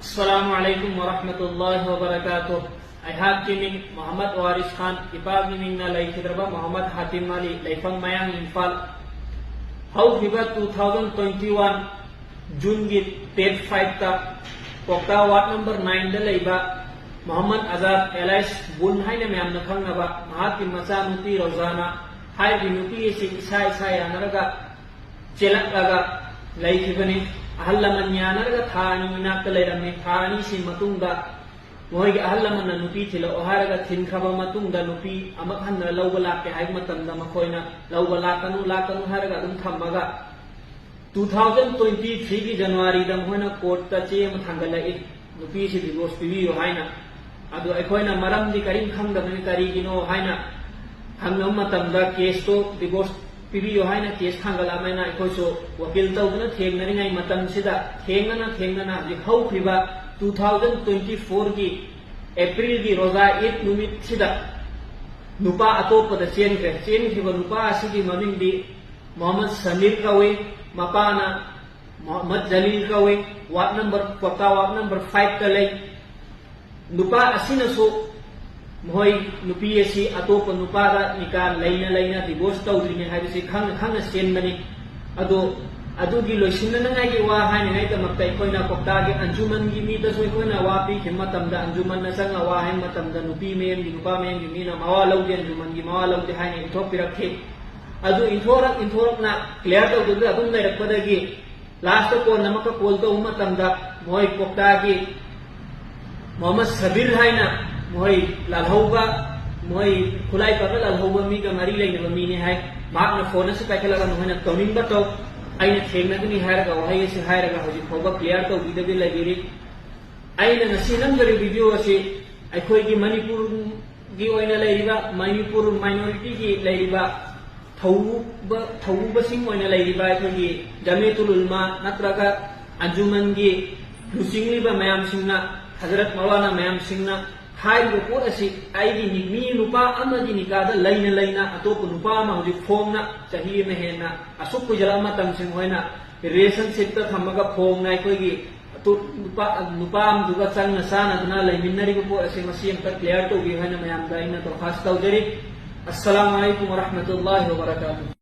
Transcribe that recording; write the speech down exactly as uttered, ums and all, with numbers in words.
Assalamu alaikum warahmatullahi wabarakatuh. ꯑꯩꯍꯥꯛꯀꯤ ꯃꯤꯡ ꯃꯣꯍꯝꯃꯗ ꯋꯥꯔꯤꯁ ꯈꯥꯟ, ꯏꯄꯥꯒꯤ ꯃꯤꯡꯅ ꯂꯩꯈꯤꯗ꯭ꯔꯕ ꯃꯣꯍꯝꯃꯗ ꯍꯥꯇꯤꯝ ꯑꯂꯤ, ꯂꯩꯐꯝ ꯃꯌꯥꯡ ꯏꯝꯐꯥꯜ꯫ ꯍꯧꯈꯤꯕ two thousand twenty one June ꯒꯤ date five ꯇ ꯀꯣꯛꯇꯥ ward number nine ꯗ ꯂꯩꯕ ꯃꯣꯍꯝꯃꯗ ꯑꯖꯥꯗ alias ꯕꯨꯟ ꯍꯥꯏꯅ ꯃꯌꯥꯝꯅ ꯈꯪꯅꯕ ꯃꯍꯥꯛꯀꯤ ꯃꯆꯥꯅꯨꯄꯤ ꯔꯣꯖꯥꯅ ꯍꯥꯏꯔꯤꯕ ꯅꯨꯄꯤ ꯑꯁꯤ ꯏꯁꯥ ꯏꯁꯥ ꯌꯥꯅꯔꯒ ꯆꯦꯜꯂꯛꯂꯒ ꯂꯩꯈꯤꯕꯅꯤ꯫ ꯑꯍꯜ ꯂꯃꯟ ꯌꯥꯅꯔꯒ ꯊꯥ ꯑꯅꯤ ꯏꯅꯥꯛꯇ ꯂꯩꯔꯝꯃꯤ꯫ ꯊꯥ ꯑꯅꯤꯁꯤ ꯃꯇꯨꯡꯗ ꯃꯈꯣꯏꯒꯤ ꯑꯍꯜ ꯂꯃꯟꯅ ꯅꯨꯄꯤ ꯊꯤꯜꯂꯛꯑꯣ ꯍꯥꯏꯔꯒ ꯊꯤꯟꯈ꯭ꯔꯕ ꯃꯇꯨꯡꯗ ꯅꯨꯄꯤ ꯑꯃꯨꯛ ꯍꯟꯅ ꯂꯧꯕ ꯂꯥꯛꯀꯦ ꯍꯥꯏꯕ ꯃꯇꯝꯗ ꯃꯈꯣꯏꯅ ꯂꯧꯕ ꯂꯥꯛꯀꯅꯨ, ꯂꯥꯛꯀꯅꯨ ꯍꯥꯏꯔꯒ ꯑꯗꯨꯝ ꯊꯝꯃꯒ two thousand twenty three ꯒꯤ January ꯗ ꯃꯈꯣꯏꯅ court ꯇ ꯆꯦ ꯑꯃ ꯊꯥꯡꯒꯠꯂꯛꯏ, ꯅꯨꯄꯤꯁꯤ divorce ꯄꯤꯕꯤꯌꯨ ꯍꯥꯏꯅ꯫ ꯑꯗꯨ ꯑꯩꯈꯣꯏꯅ ꯃꯔꯝꯗꯤ ꯀꯔꯤꯝ ꯈꯪꯗꯕꯅꯤ, ꯀꯔꯤꯒꯤꯅꯣ ꯍꯥꯏꯅ ꯍꯪꯅꯕ ꯃꯇꯝꯗ case ꯇꯣ divorce ꯄꯤꯕꯤꯌꯨ ꯍꯥꯏꯅ case ꯊꯥꯡꯒꯠꯂꯛꯑꯕꯅꯤꯅ ꯑꯩꯈꯣꯏꯁꯨ ꯋꯀꯤꯜ ꯇꯧꯗꯨꯅ ꯊꯦꯡꯅꯔꯤꯉꯩ ꯃꯇꯝꯁꯤꯗ ꯊꯦꯡꯅꯅ ꯊꯦꯡꯅꯅ ꯍꯧꯖꯤꯛ ꯍꯧꯈ꯭ꯔꯤꯕ two thousand twenty four ꯒꯤ April ꯒꯤ ꯔꯣꯖꯥ ꯏꯗ ꯅꯨꯃꯤꯠꯁꯤꯗ ꯅꯨꯄꯥ ꯑꯇꯣꯞꯄꯗ ꯆꯦꯟꯈ꯭ꯔꯦ꯫ ꯆꯦꯟꯈꯤꯕ ꯅꯨꯄꯥ ꯑꯁꯤꯒꯤ ꯃꯃꯤꯡꯗꯤ ꯃꯣꯍꯝꯃꯗ ꯁꯃꯤꯔ ꯀꯧꯏ, ꯃꯄꯥꯅ ꯃꯣꯍꯝꯃꯗ ꯖꯂꯤꯜ ꯀꯧꯏ, ward number, ꯀꯣꯛꯇꯥ ward number five ꯇ ꯂꯩ꯫ ꯅꯨꯄꯥ ꯑꯁꯤꯅꯁꯨ ꯃꯈꯣꯏ ꯅꯨꯄꯤ ꯑꯁꯤ ꯑꯇꯣꯞꯄ ꯅꯨꯄꯥꯗ ꯅꯤꯀꯥ ꯂꯩꯅ ꯂꯩꯅ divorce ꯇꯧꯗ꯭ꯔꯤꯅꯤ ꯍꯥꯏꯕꯁꯤ ꯈꯪꯅ ꯈꯪꯅ ꯆꯦꯟꯕꯅꯤ꯫ ꯑꯗꯣ ꯑꯗꯨꯒꯤ ꯂꯣꯏꯁꯤꯟꯅꯅꯉꯥꯏꯒꯤ ꯋꯥ ꯍꯥꯏꯅꯉꯥꯏꯗꯃꯛꯇ ꯑꯩꯈꯣꯏꯅ ꯀꯣꯛꯇꯥꯒꯤ ꯑꯟꯖꯨꯃꯟꯒꯤ ꯃꯤꯗꯁꯨ ꯑꯩꯈꯣꯏꯅ ꯋꯥ ꯄꯤꯈꯤꯕ ꯃꯇꯝꯗ, ꯑꯟꯖꯨꯃꯟꯅ ꯆꯪꯉ ꯋꯥ ꯍꯥꯏꯕ ꯃꯇꯝꯗ ꯅꯨꯄꯤ ꯃꯌꯨꯝꯒꯤ, ꯅꯨꯄꯥ ꯃꯌꯨꯝꯒꯤ ꯃꯤꯅ ꯃꯋꯥ ꯂꯧꯗꯦ, ꯑꯟꯖꯨꯃꯟꯒꯤ ꯃꯋꯥ ꯂꯧꯗꯦ ꯍꯥꯏꯅ ꯏꯟꯊꯣꯛꯄꯤꯔꯛꯈꯤ꯫ ꯑꯗꯨ ꯏꯟꯊꯣꯔꯛ ꯏꯟꯊꯣꯔꯛꯅ clear ꯇꯧꯗꯕꯤꯗ ꯑꯗꯨꯝ ꯂꯩꯔꯛꯄꯗꯒꯤ last ꯇ ꯀꯣꯟꯅ ꯑꯃꯨꯛꯀ call ꯇꯧꯕ ꯃꯇꯝꯗ ꯃꯈꯣꯏ ꯀꯣꯛꯇꯥꯒꯤ ꯃꯣꯍꯝꯃꯗ ꯁꯕꯤꯔ ꯍꯥꯏꯅ ꯃꯈꯣꯏ ꯂꯥꯜꯍꯧꯕ, ꯃꯈꯣꯏ ꯈꯨꯠꯂꯥꯏ ꯄꯥꯛꯅ ꯂꯥꯜꯍꯧꯕ ꯃꯤꯒ ꯃꯔꯤ ꯂꯩꯅꯕ ꯃꯤꯅꯤ ꯍꯥꯏ꯫ ꯃꯍꯥꯛꯅ phone ꯑꯁꯤ ꯄꯥꯏꯈꯠꯂꯒ ꯅꯈꯣꯏꯅ ꯇꯧꯅꯤꯡꯕ ꯇꯧ, ꯑꯩꯅ ꯊꯦꯡꯅꯒꯅꯤ ꯍꯥꯏꯔꯒ ꯋꯥꯍꯩ ꯑꯁꯤ ꯍꯥꯏꯔꯒ ꯍꯧꯖꯤꯛ ꯐꯥꯎꯕ clear ꯇꯧꯕꯤꯗꯕꯤ ꯂꯩꯕꯤꯔꯤ꯫ ꯑꯩꯅ ꯉꯁꯤ ꯅꯝꯖꯔꯤꯕ video ꯑꯁꯤ ꯑꯩꯈꯣꯏꯒꯤ ꯃꯅꯤꯄꯨꯔꯒꯤ ꯑꯣꯏꯅ ꯂꯩꯔꯤꯕ, ꯃꯅꯤꯄꯨꯔ minority ꯒꯤ ꯂꯩꯔꯤꯕ ꯊꯧꯕ-, ꯊꯧꯕꯨꯕꯁꯤꯡ ꯑꯣꯏꯅ ꯂꯩꯔꯤꯕ ꯑꯩꯈꯣꯏꯒꯤ ꯖꯃꯤꯌꯇꯨꯜ ꯎꯂꯃꯥ ꯅꯠꯇ꯭ꯔꯒ ꯑꯟꯖꯨꯃꯟꯒꯤ ꯂꯨꯆꯤꯡꯂꯤꯕ ꯃꯌꯥꯝꯁꯤꯡꯅ, ꯍꯖꯔꯠ ꯃꯧꯂꯥꯅꯥ ꯃꯌꯥꯝꯁꯤꯡꯅ ꯍꯥꯏꯔꯤꯕ ꯄꯣꯠ ꯑꯁꯤ ꯑꯩꯒꯤ ꯃꯤ-, ꯃꯤ ꯅꯨꯄꯥ ꯑꯃꯒꯤ ꯅꯤꯀꯥꯗ ꯂꯩꯅ ꯂꯩꯅ ꯑꯇꯣꯞꯄ ꯅꯨꯄꯥ ꯑꯃ ꯍꯧꯖꯤꯛ ꯐꯣꯡꯅ ꯆꯍꯤ ꯑꯃ ꯍꯦꯟꯅ ꯑꯁꯨꯛ ꯀꯨꯏꯖꯜꯂꯛꯑ ꯃꯇꯝꯁꯤꯡ ꯃꯈꯣꯏꯅ relationship ꯇ ꯊꯝꯃꯒ ꯐꯣꯡꯅ ꯑꯩꯈꯣꯏꯒꯤ ꯅꯨꯄꯥ ꯅꯨꯄꯥ ꯑꯃꯗꯨꯒ ꯆꯪꯅ ꯆꯥꯅꯗꯅ ꯂꯩꯃꯤꯟꯅꯔꯤꯕ ꯄꯣꯠ ꯑꯁꯦ ꯃꯁꯤ ꯑꯝꯇ clear ꯇꯧꯕꯤꯌꯨ ꯍꯥꯏꯅ ꯃꯌꯥꯝꯗ ꯑꯩꯅ ꯗꯔꯈꯥꯁ ꯇꯧꯖꯔꯤ꯫ ꯑꯁꯂꯥꯃꯨ ꯑꯂꯥꯏꯀꯨꯝ ꯋꯔꯍꯃꯇꯨꯜꯂꯥꯍꯤ ꯋꯕꯔꯀꯥꯇꯨꯍꯨ꯫